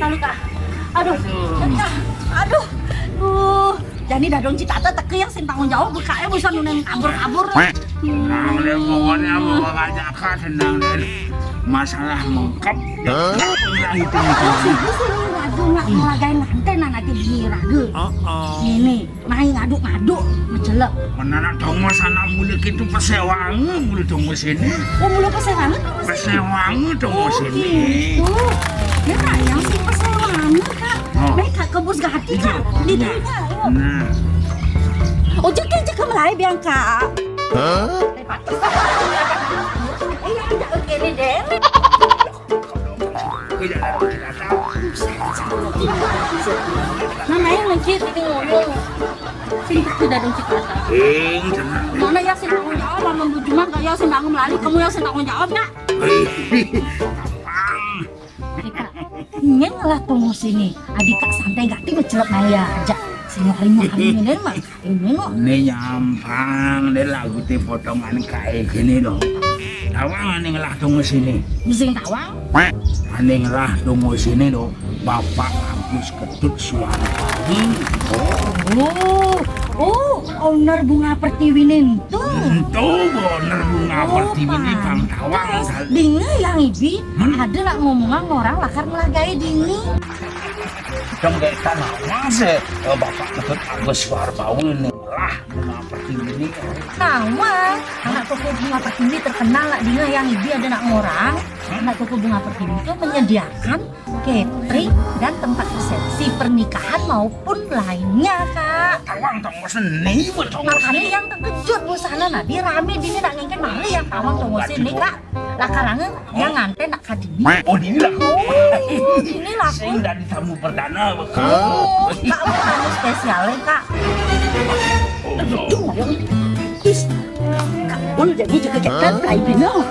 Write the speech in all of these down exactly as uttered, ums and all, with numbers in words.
Lalu, Kak. Aduh, Kak. Aduh. Duh. Jani Dadong Citata teka yang sing tanggung jawab, bukae bisa nunen kabur-kabur. Nah, udah pokoknya mau ngajak Kak tenang deh. Masalah mengkep, ya, Kak, itu, itu. Aduh, nggak mau lagain nanti, nah, nanti dini ragu. Ini, main ngaduk-ngaduk, mencelep. Mana nak tongos anak mula gitu pesewange, mula tongos ini. Oh, mula pesewange, tongos ini? Pesewange tongos ini. Oh, gitu. Ya, Kak, yang si pesewange, Kak. Oh. Baik, Kak, ke bus gati, Kak. Iya. Di tengah, yuk. Nah. Oh, jeke, jeke melai biang, Kak. Hah? Iya, iya, oke, ini deh. Namanya masjid ini ngomong. Sing tidak dong cipta. Ing, tenang. Mana ya sing tanggung jawab sama Bu Jumat, gak ya sing tanggung melali, kamu yang sing tanggung jawab, Kak? Hei, gampang. Ika, ingin lah tunggu sini. Adik Kak santai gak tiba celok maya aja. Sini hari mau hari ini mah. Ini no. Ini nyampang deh lagu ti potongan kayak gini loh. Tawang ane ngelah tunggu sini. Sing tawang? Ane ngelah tunggu sini loh. Bapak Agus Ketut Suwardi. Oh, oh, owner Bunga Pertiwi nintu. Entu, owner Bunga Pertiwi ini Bang Tawang. Terus, dinge yang ibi, ada nak ngomongan orang lakar melagai dinge. Dong gak ikan nama sih, eh, Bapak Ketut Agus Suwardi ini lah Bunga Pertiwi ini. Nama, anak toko Bunga Pertiwi terkenal nak dinge yang ibi ada nak ngorang. Anak toko Bunga Pertiwi itu menyediakan catering dan tempat resepsi pernikahan maupun lainnya, Kak. Tawang tongos seni, betul. Makanya yang terkejut busana nabi rame dini nak ngingkin malu yang tawang tongos seni, Kak. Lah karangnya yang nganten nak kadini. Oh, dini lah. Oh, dini lah. Sing dari tamu perdana. Oh, Kak, mau tamu spesialnya, Kak. Aduh, Kak, boleh jadi juga kita play bino.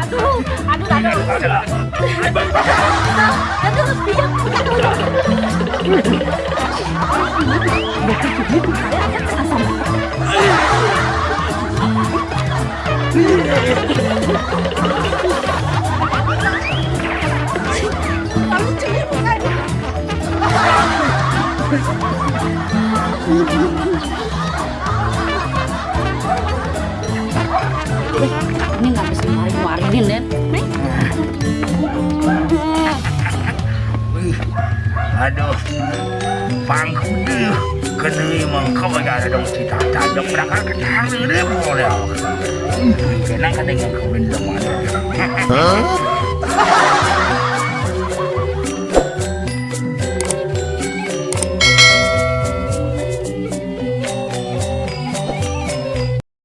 Aduh, aduh, aduh. Aduh, aduh, aduh. Ini nggak bisa maling-malingin, Den. Nih. Wih, aduh, pangkudu, kena mengkau ada dong cita-cita dong berangkat ke sana deh boleh. Kena kena yang kawin dong ada. Hah?